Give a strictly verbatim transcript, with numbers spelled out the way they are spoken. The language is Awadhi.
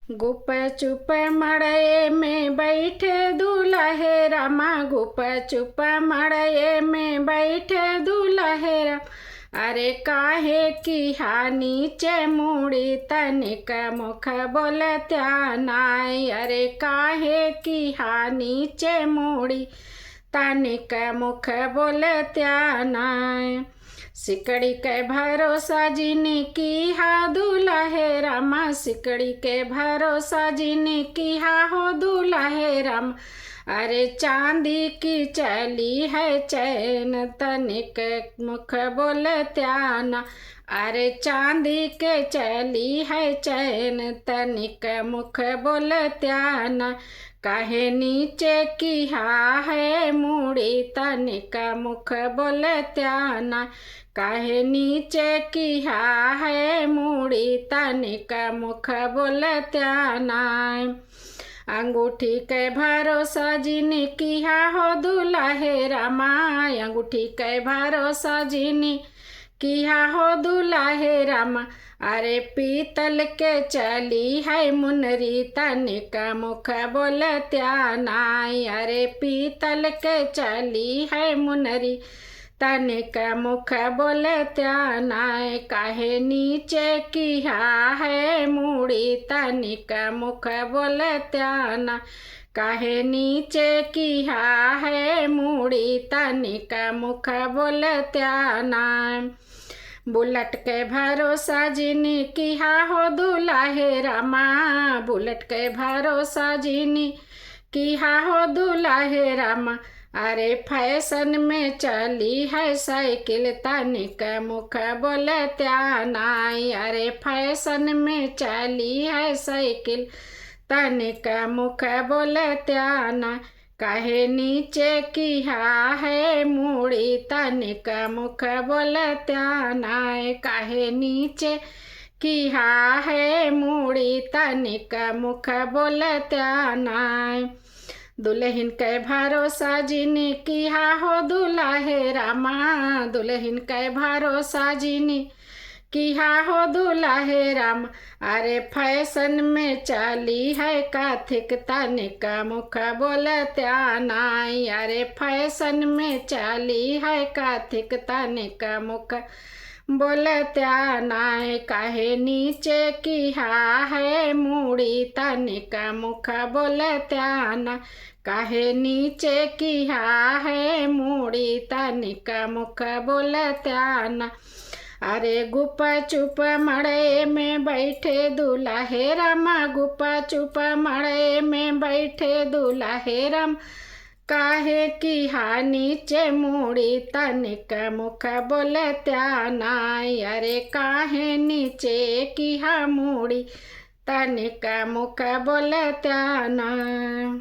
गुप चुप मड़ई में बैठे दुलहे रामा, गुप चुप मड़ई में बैठे दुलहे राम। अरे काहे किहा नीचे मुड़ी तनिक मुख बोलत्या नाई, अरे काहे किहा नीचे मुड़ी तनिक मुख बोलत्या नाई। सिकड़ी के भरोसा जिनी किहा दुलहे रामा, सिकड़ी के भरोसा जिनी किहा हो दुलहे राम। अरे चांदी की चली है चैन तनिक मुख बोलत्या ना, अरे चांदी के चली है चैन तनिक मुख बोलत्या ना। काहे नीचे किहा है मुड़ी तनिक मुख बोलत्या ना, काहे नीचे किहा है मुड़ी तनिक मुख बोलत्या ना। अंगूठी के भरोसा जिनी किहा हो दुलहे रामा, अंगूठी के भरोसा जिनी किहा हो दुलहे रामा। अरे पीतल के चली है मुनरी तनिक मुख बोलत्या नाई, अरे पीतल के चली है मुनरी तनिक मुख बोलत्या नाई। काहे नीचे किहा है मुड़ी तनिक मुख बोलत्या ना, काहे नीचे किहा है मुड़ी तनिक मुख बोलत्या ना। बुलेट के भरोसा जिनी किहा हो दुलहे रामा, बुलेट के भरोसा जिनी किहा हो दुलहे रामा। अरे फैशन में चली है साइकिल तनिक मुख बोलत्या नाई, अरे फैशन में चली है साइकिल तनिक मुख बोलत्या ना। काहे नीचे किहा है मुड़ी तनिक मुख बोलत्या नाई, काहे नीचे किहा है मुड़ी तनिक मुख बोलत्या नाई। दुलहिन के भरोसा जिनी किहा हो दुलहे रामा, दुलहिन के भरोसा जिनी किहा हो दुलहे राम। अरे फैशन में चली है काथिक तनिक मुख बोलत्या नाई, अरे फैशन में चली है काथिक तनिक मुख बोलत्या नाई। काहे नीचे किहा है मुड़ी तनिक मुख बोलत्या ना, काहे नीचे किहा है मुड़ी तनिक मुख बोलत्या ना। अरे गुप चुप मड़ई में बैठे दुलहे रामा, गुप चुप मड़ई में बैठे दुलहे राम। काहे किहा नीचे मुड़ी तनिक मुख बोलत्या नाई, अरे काहे नीचे किहा मुड़ी तनिक मुख बोलत्या ना।